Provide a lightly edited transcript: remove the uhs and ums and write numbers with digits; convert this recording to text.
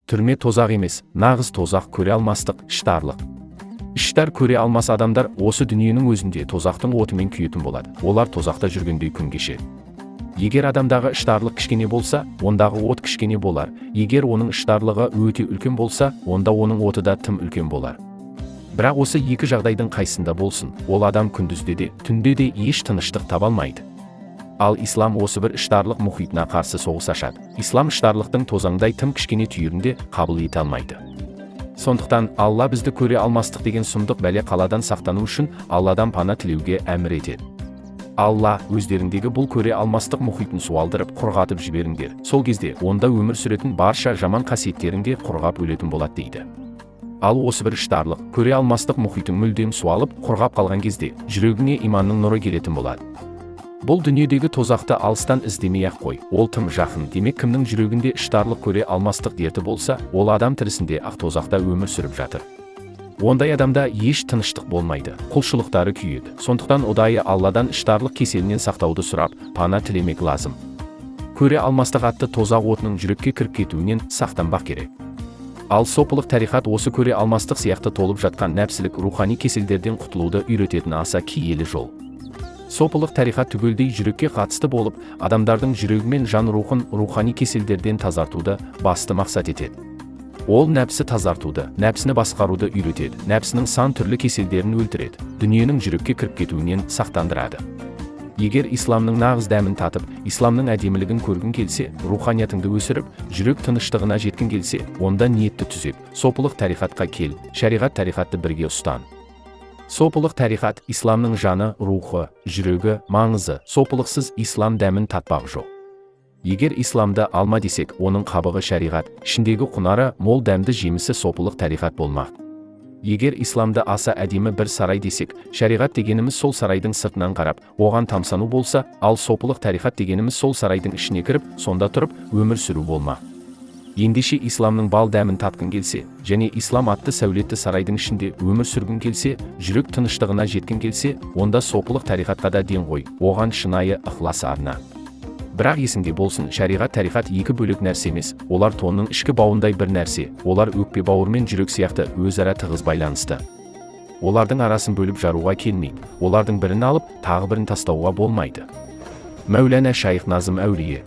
Түрме тозақ емес, нағыз тозақ көре алмастық, іштарлық. Іштар, көре алмас адамдар осы дүниенің өзінде тозақтың отымен күйетін болады. Олар тозақта жүргендей күн кешеді. Егер адамдағы іштарлық кішкене болса, ондағы от кішкене болар. Егер оның іштарлығы өте үлкен болса, онда оның оты да тым үлкен болар. Бірақ осы екі жағдайдың қайсында болсын, ол адам күндізде де, түнде де еш тыныштық таба алмайды. Ал ислам осы бір іштарлық мұхитына қарсы соғыс ашады. Ислам іштарлықтың тозаңдай тым кішкене түйірін де қабыл ете алмайды. Сондықтан Алла бізді көре алмастық деген сұмдық бәле қаладан сақтану үшін Алладан пана тілеуге әмір етеді. Алла, өздеріңдегі бұл көре алмастық мұхитын суалдырып, құрғатып жіберіңдер. Сол кезде онда өмір сүретін барша жаман қасиеттерің де құрғап өлетін болады, дейді. Ал осы бір іштарлық, көре алмастық мұхитың мүлдем суалып, құрғап қалған кезде жүрегіңе иманның нұры келетін болады. Бұл дүниедегі тозақты алыстан іздемей ақ қой, ол тым жақын. Демек, кімнің жүрегінде іштарлық, көре алмастық дерті болса, ол адам тірісінде ақ тозақта өмір сүріп жатыр. Ондай адамда еш тыныштық болмайды, құлшылықтары күйеді. Сондықтан ұдайы Алладан іштарлық кеселінен сақтауды сұрап, пана тілемек лазым. Көре алмастық атты тозақ отының жүрекке кіріп кетуінен сақтанбақ керек. Ал сопылық тариқат осы көре алмастық сияқты толып жатқан нәпсілік, рухани кеселдерден құтылуды үйрететін аса киелі жол. Сопылық тариқат түгелдей жүрекке қатысты болып, адамдардың жүрегі мен жан рухын рухани кеселдерден тазартуды басты мақсат етеді. Ол нәпсі тазартуды, нәпсіні басқаруды үйретеді, нәпсінің сан түрлі кеселдерін өлтіреді, дүниенің жүрекке кіріп кетуінен сақтандырады. Егер исламның нағыз дәмін татып, исламның әдемілігін көргің келсе, руханиятыңды өсіріп, жүрек тыныштығына жеткің келсе, онда ниетті түзеп, сопылық тариқатқа кел, шариғат, тариқатты бірге ұстан. Сопылық тариқат исламның жаны, рухы, жүрегі, маңызы. Сопылықсыз ислам дәмін татпақ жоқ. Егер исламды алма десек, оның қабығы шариғат, ішіндегі құнары мол дәмді жемісі сопылық тариқат болмақ. Егер исламды аса әдемі бір сарай десек, шариғат дегеніміз сол сарайдың сыртынан қарап, оған тамсану болса, ал сопылық тариқат дегеніміз сол сарайдың ішіне кіріп, сонда тұрып өмір сүру болмақ. Ендеше, исламның бал дәмін татқың келсе және ислам атты сәулетті сарайдың ішінде өмір сүргің келсе, жүрек тыныштығына жеткің келсе, онда сопылық тариқатқа да ден қой, оған шынайы ықылас арна. Бірақ есіңде болсын, шариғат, тариқат екі бөлек нәрсе емес. Олар тонның ішкі бауындай бір нәрсе. Олар өкпе, бауыр мен жүрек сияқты өзара тығыз байланысты. Олардың арасын бөліп жаруға келмейді. Олардың бірін алып, тағы бірін тастауға болмайды. Мәуләна Шайх Назым Әулие.